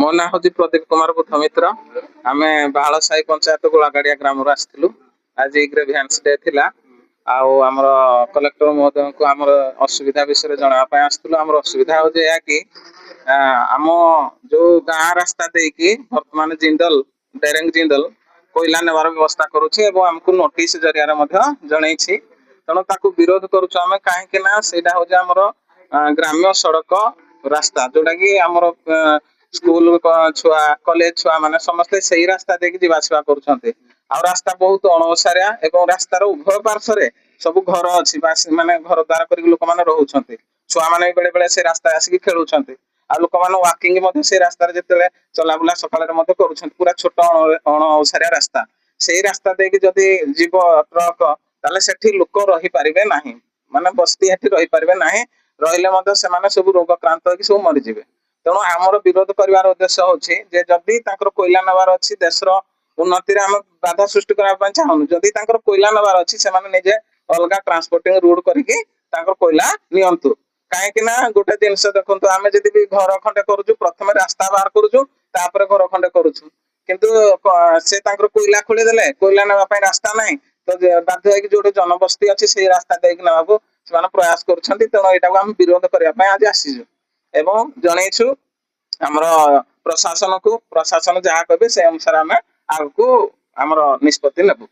ମୋ ନାଁ ହେଉଛି ପ୍ରଦୀପ କୁମାର ବୁଦ୍ଧମିତ୍ର। ଆମେ ବାହାଳସାହି ପଞ୍ଚାୟତ ଗୋଳାଗାଡ଼ିଆ ଗ୍ରାମରୁ ଆସିଥିଲୁ। ଆଜି ଗ୍ରେଭିଆନ୍ସ ଡେ ଥିଲା ଆଉ ଆମର କଲେକ୍ଟର ମହୋଦୟଙ୍କୁ ଆମର ଅସୁବିଧା ବିଷୟରେ ଜଣାଇବା ପାଇଁ ଆସିଥିଲୁ। ଆମର ଅସୁବିଧା ହେଉଛି ଏହା କି ଆମ ଯୋଉ ଗାଁ ରାସ୍ତା ଦେଇକି ବର୍ତ୍ତମାନ ଜିନ୍ଦଲ, ଡେରେଙ୍ଗ ଜିନ୍ଦଲ କୋଇଲା ନେବାର ବ୍ୟବସ୍ଥା କରୁଛି ଏବଂ ଆମକୁ ନୋଟିସ ଜରିଆରେ ମଧ୍ୟ ଜଣେଇଛି। ତେଣୁ ତାକୁ ବିରୋଧ କରୁଛୁ ଆମେ, କାହିଁକି ନା ସେଇଟା ହଉଛି ଆମର ଗ୍ରାମ୍ୟ ସଡ଼କ ରାସ୍ତା, ଯୋଉଟା କି ଆମର ସ୍କୁଲ ଛୁଆ, କଲେଜ ଛୁଆ ମାନେ ସମସ୍ତେ ସେଇ ରାସ୍ତା ଦେଇକି ଯିବା ଆସିବା କରୁଛନ୍ତି। ଆଉ ରାସ୍ତା ବହୁତ ଅଣଓସାରିଆ ଏବଂ ରାସ୍ତାର ଉଭୟ ପାର୍ଶ୍ୱରେ ସବୁ ଘର ଅଛି, ବାସ୍ ମାନେ ଘର ଦ୍ୱାର କରିକି ଲୋକମାନେ ରହୁଛନ୍ତି। ଛୁଆମାନେ ବି ବେଳେ ବେଳେ ସେ ରାସ୍ତାରେ ଆସିକି ଖେଳୁଛନ୍ତି ଆଉ ଲୋକମାନେ ୱାକିଂ ମଧ୍ୟ ସେ ରାସ୍ତାରେ ଯେତେବେଳେ ଚଲାବୁଲା ସକାଳରେ ମଧ୍ୟ କରୁଛନ୍ତି। ପୁରା ଛୋଟ ଅଣଓସାରିଆ ରାସ୍ତା। ସେଇ ରାସ୍ତା ଦେଇକି ଯଦି ଯିବ ଟ୍ରକ, ତାହେଲେ ସେଠି ଲୋକ ରହିପାରିବେ ନାହିଁ, ମାନେ ବସ୍ତି ସେଠି ରହିପାରିବେ ନାହିଁ। ରହିଲେ ମଧ୍ୟ ସେମାନେ ସବୁ ରୋଗକ୍ରାନ୍ତ ହେଇକି ସବୁ ମରିଯିବେ। ତେଣୁ ଆମର ବିରୋଧ କରିବାର ଉଦ୍ଦେଶ୍ୟ ହଉଛି ଯେ ଯଦି ତାଙ୍କର କୋଇଲା ନେବାର ଅଛି, ଦେଶର ଉନ୍ନତିରେ ଆମେ ବାଧା ସୃଷ୍ଟି କରିବା ପାଇଁ ଚାହୁଁନୁ। ଯଦି ତାଙ୍କର କୋଇଲା ନେବାର ଅଛି, ସେମାନେ ନିଜେ ଅଲଗା ଟ୍ରାନ୍ସପୋର୍ଟିଂ ରୁଟ କରିକି ତାଙ୍କର କୋଇଲା ନିଅନ୍ତୁ। କାହିଁକି ନା ଗୋଟେ ଜିନିଷ ଦେଖନ୍ତୁ, ଆମେ ଯଦି ବି ଘର ଖଣ୍ଡେ କରୁଛୁ, ପ୍ରଥମେ ରାସ୍ତା ବାହାର କରୁଛୁ, ତାପରେ ଘର ଖଣ୍ଡେ କରୁଛୁ। କିନ୍ତୁ ସେ ତାଙ୍କର କୋଇଲା ଖୋଳି ଦେଲେ, କୋଇଲା ନେବା ପାଇଁ ରାସ୍ତା ନାହିଁ, ତ ବାଧ୍ୟ ହେଇକି ଯୋଉଠି ଜନବସ୍ତି ଅଛି ସେଇ ରାସ୍ତା ଦେଇକି ନେବାକୁ ସେମାନେ ପ୍ରୟାସ କରୁଛନ୍ତି। ତେଣୁ ଏଇଟାକୁ ଆମେ ବିରୋଧ କରିବା ପାଇଁ ଆଜି ଆସିଛୁ ଏବଂ ଜଣେଇଛୁ ଆମର ପ୍ରଶାସନକୁ। ପ୍ରଶାସନ ଯାହା କହିବେ, ସେ ଅନୁସାରେ ଆମେ ଆଗକୁ ଆମର ନିଷ୍ପତ୍ତି ନେବୁ।